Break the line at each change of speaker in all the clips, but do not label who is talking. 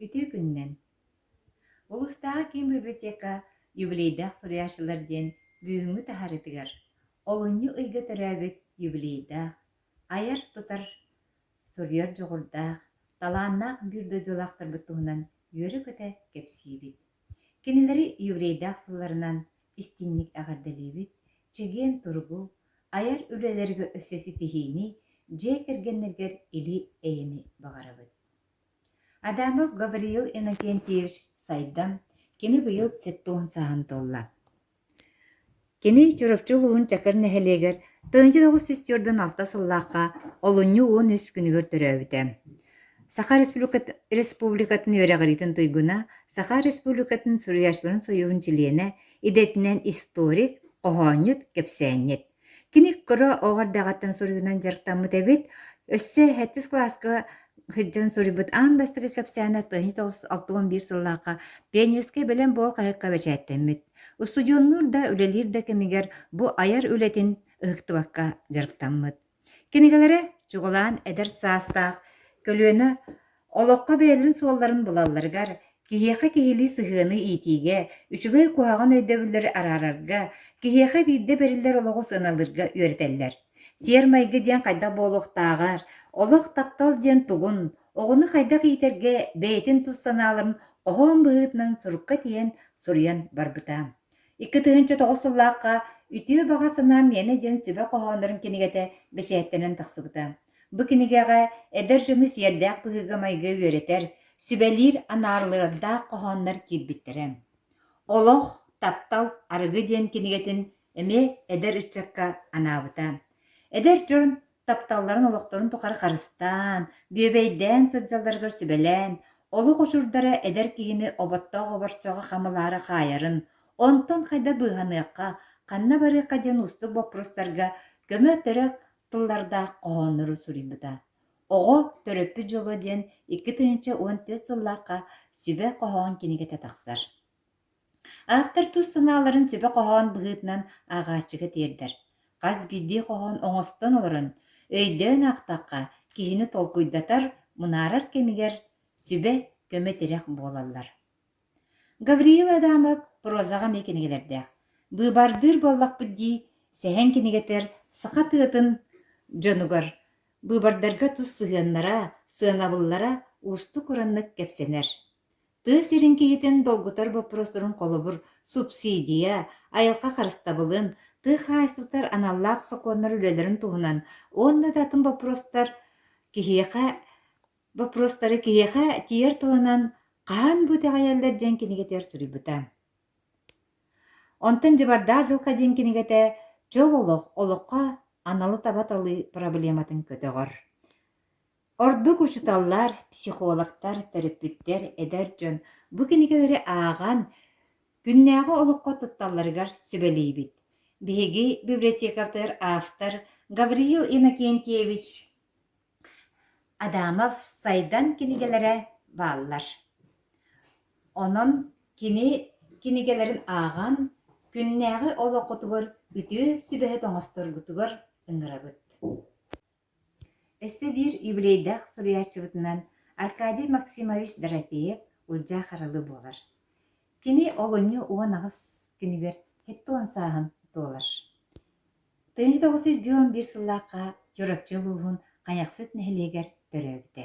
Үтүө күнүнэн! Улуустааҕы киин библиотека юбилейдаах суруйааччылар диэн бүгүҥҥү таһаарыытыгар олунньу ыйга төрөөбүт юбилейдаах, айар-тутар, суруйар дьоҕурдаах, талааннаах биир дойдулаахтарбыт туһунан үөрэ-көтө кэпсиибит. Кинилэри юбилейдаах сылларынан истиҥник эҕэрдэлиибит, чэгиэн туругу, айар үлэлэргэ өссө ситиһиини, дьиэ кэргэннэргэр или-эйэни баҕарабыт. Адамов Гавриил Иннокентьевич Сайдам, кини быйыл 70 сааһын туолла. Кини Чурапчы улууһун Чакыр нэһилиэгэр 1946 сыллаахха олунньу 13 күнүгэр төрөөбүтэ. Саха Республикатын үөрэҕириитин туйгуна, Саха Республикатын суруйааччыларын сойууһун чилиэнэ, идэтинэн историк, хоһоонньут, кэпсээнньит. Кини кыра оҕо эрдэҕиттэн суруйуунан дьарыктаммыт эбит. Өссө сэттис кылааска сылдьан суруйбут аан бастакы кэпсээнэ 1961 сыллаахха «Пионерскай бэлэм буол» хаһыакка бэчээттэммит. Устудьуоннуур да, үлэлиир да кэмигэр бу айар үлэтин ыһыктыбакка дьарыктаммыт. Кинигэлэрэ чугулаан эдэр саастаах көлүөнэ олоххо бэйэлэрин суолларын булалларыгар, киһиэхэ киһилии сыһыаны иитиигэ, үчүгэй куһаҕан өйдөбүллэри араарарга, киһиэхэ биирдэ бэриллэр олоҕу сыаналыырга үөрэтэллэр. Сиэр-майгы диэн хайдах буолуохтааҕар, олох таптал диэн тугун, оҕону хайдах иитэргэ бэйэтин тус санааларын хоһоон быһыытынан сурукка тиһэн суруйан барбыта. 2009 сыллаахха «Үтүө баҕа санаам миэнэ» диэн сүбэ хоһооннорун кинигэтэ бэчээттэнэн тахсыбыта. Бу кинигэҕэ эдэр дьону сиэрдээх быһыыга-майгыга үөрэтэр, сүбэлиир анаарылардаах хоһооннор киирбиттэрэ. «Олох, таптал, арыгы» диэн кинигэтин эмиэ эдэр ыччакка анаабыта. Эдэр дьон тапталларын олохторун тухары харыстаан, бүөбэйдээн сылдьалларыгар сүбэлээн, олох очурдара эдэр киһини оботтоох оборчоҕо хамылаары хаайарын, онтон хайда быыһаныахха, ханна барыахха диэн уустук боппуруостарга көмө-төрөх тыллардаах хоһооннору суруйбута. Оҕо төрөппүт дьоло диэн 2014 сыллаахха сүбэ хоһоон кинигэтэ тахсар. Автор тус санааларын сүбэ хоһоон быһыытынан ааҕааччыга тиэрдэр. Хас биирдии хоһоон оҥостон олорон, өйдөөн аахтахха, киһини толкуйдатар, мунаарар кэмигэр сүбэ, көмө-тирэх буолаллар. Гавриил Адамов прозаҕа эмиэ кинигэлэрдээх. Быыбардыыр буоллахпыт дии, сэһэн кинигэтэр саха тыатын дьонугар быыбардарга тус сыһыаннара, сыанабыллара уустук-ураннык кэпсэнэр. Тыа сирин киһитин долгутар боппуруостарын холобур, субсидия, айылҕа харыстабылын, тыа хаһаайыстыбатыгар аналлаах сокуоннар үлэлэрин туһунан уонна да атын боппуруостар киһиэхэ боппуруостары киһиэхэ тиийэр тылынан хаһан бу итэҕэйэллэр диэн кинигэтигэр суруйбута. Онтон Дьыбардаах дьылҕа диэн кинигэтэ чөл олох олоххо аналы таба талыы проблематын көтөҕөр. Ордук учууталлар, психологтар, төрөппүттэр, эдэр дьон бу кинигэлэри ааҕан, күннээҕи олоххо тутталларыгар сүбэлиибит. Биһиги библиотекабытыгар автор Гавриил Иннокентьевич Адамов Сайдан кинигэлэрэ бааллар. Онон кини кинигэлэрин ааҕан, күннээҕи олоххутугар үтүө сүбэһит оҥосторгутугар ыҥырабыт. Өссө биир юбилейдаах суруйааччыбытынан Аркадий Максимович Дорофеев Улдьаа Харалы буолар. Кини олунньу 18 күнүгэр 70 сааһын туолар. 1951 сыллаахха Чурапчы улууһун Хайахсыт нэһилиэгэр төрөөбүтэ.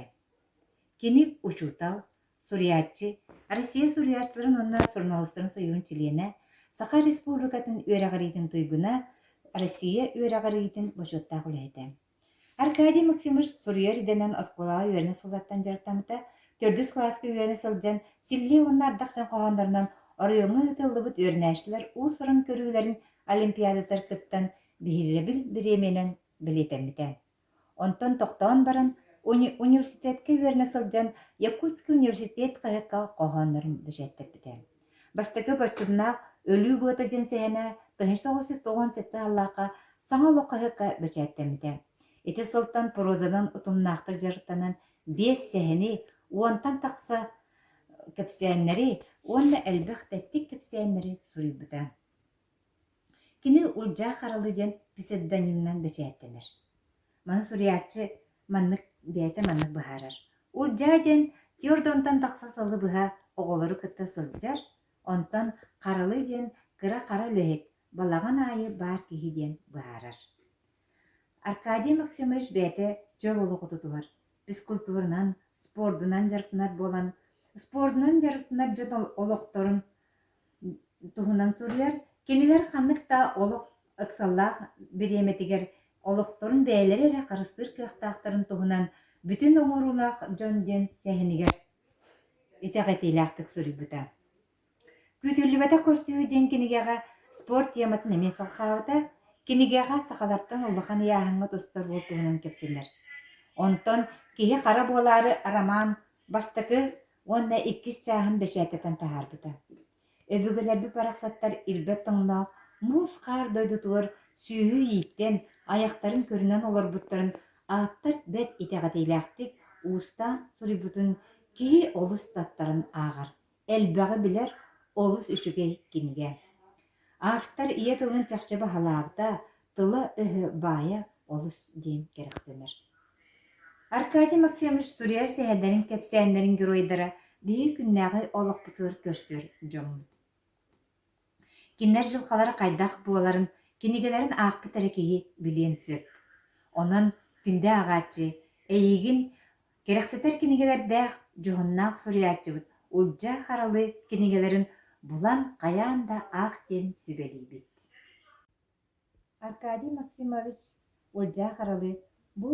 Кини учуутал, суруйааччы, Россия суруйааччыларын уонна суруналыыстарын сойууһун чилиэнэ, Саха Республикатын үөрэҕириитин туйгуна, Россия үөрэҕириитин бочуоттаах үлэһитэ. Аркадий Максимович суруйар идэнэн оскуолаҕа үөрэнэ сылдьартан дьарыктаммыта. Төрдүс кылааска үөрэнэ сылдьан, Силлиэ уонна ардах дьон хоһооннорунан оройуоҥҥа ыытыллыбыт үөрэнээччилэр уус-уран көрүүлэрин олимпиадатыгар кыттан, биһирэбил бириэмийэнэн бэлиэтэммитэ. Онтон тохтоон баран, университекка үөрэнэ сылдьан Якутский университет хаһыакка хоһооннорун бэчээттэппитэ. Бастакы боччумнаах «Өлүү быата» диэн сэһэнэ 1997 сыллаахха «Саҥа олох» хаһыакка бэчээттэммитэ. Ити сылтан прозанан утумнаахтык дьарыктанан биэс сэһэни, уонтан тахса кэпсээннэри уонна элбэх тэттик кэпсээннэри суруйбута. Кини Улдьаа Харалы диэн псевдонимынан бэчээттэнэр. Маны суруйааччы маннык бэйэтэ маннык быһаарар. Улдьаа диэн Түөрт тахса сылы быһа оҕолору кытта сылдьар, онтон Харалы диэн кыра хара үлэһит, балаҕан аайы баар киһи диэн быһаарар. Аркадий Максимович бэйэтэ чөл олоҕу тутуһар, физкультуранан, спордунан дьарыктанар буолан, спордунан дьарыктанар дьон олохторун туһунан суруйар. Кинилэр ханнык да олох ыксаллаах бириэмэтигэр олохторун бэйэлэрэ эрэ харыстыыр кыахтаахтарын туһунан бүтүн оҥоруулаах дьон диэн сэһэнигэр итэҕэтиилээхтик суруйбута. Күүтүллүбэтэх көрсүһүү диэн кинигэҕэ спорт тематын эмиэ салҕаабыта. Кинигэҕэ сахалартан улахан ыйааһыҥҥа тустар уол туһунан кэпсэнэр. Онтон «Киһи хара буолаары» роман бастакы уонна иккис чааһын бэчээттэтэн таһаарбыта. Өбүгэлэрбит барахсаттар ирбэт тоҥноох муус-хаар дойдутугар сүөһү ииттэн, айахтарын көрүнэн олорбуттарын ааптар бэрт итэҕэтиилээхтик уустаан суруйбутун киһи олус таттаран ааҕар, элбэҕи билэр олус үчүгэй кинигэ. Автор ийэ тылын чахчы баһылаабыта, тыла-өһө баайа олус диэн кэрэхсэнэр. Аркадий Максимович суруйар сэһэннэрин кэпсээннэрин геройдара биһиги күннээҕи олохпутугар көрсөр дьоммут. Кинилэр дьылҕалара хайдах буоларын кинигэлэрин аахпыт эрэ киһи билиэн сөп. Онон, күндү ааҕааччы, эйигин кэрэхсэтэр кинигэлэрдээх дьоһуннаах суруйааччыбыт Улдьаа Харалы кинигэлэрин булан хайаан да аах диэн сүбэлиибит. Аркадий Максимович Улдьаа Харалы бу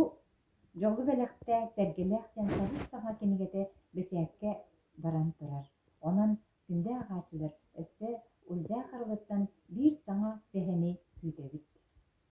Дьолу бэлэхтээ Сэргэлээх диэн сабыс-саҥа кинигэтэ бэчээккэ баран турар. Онон күндү ааҕааччылар өссө Улдьаа Харалыттан биир саҥа сэһэни күүтэбит.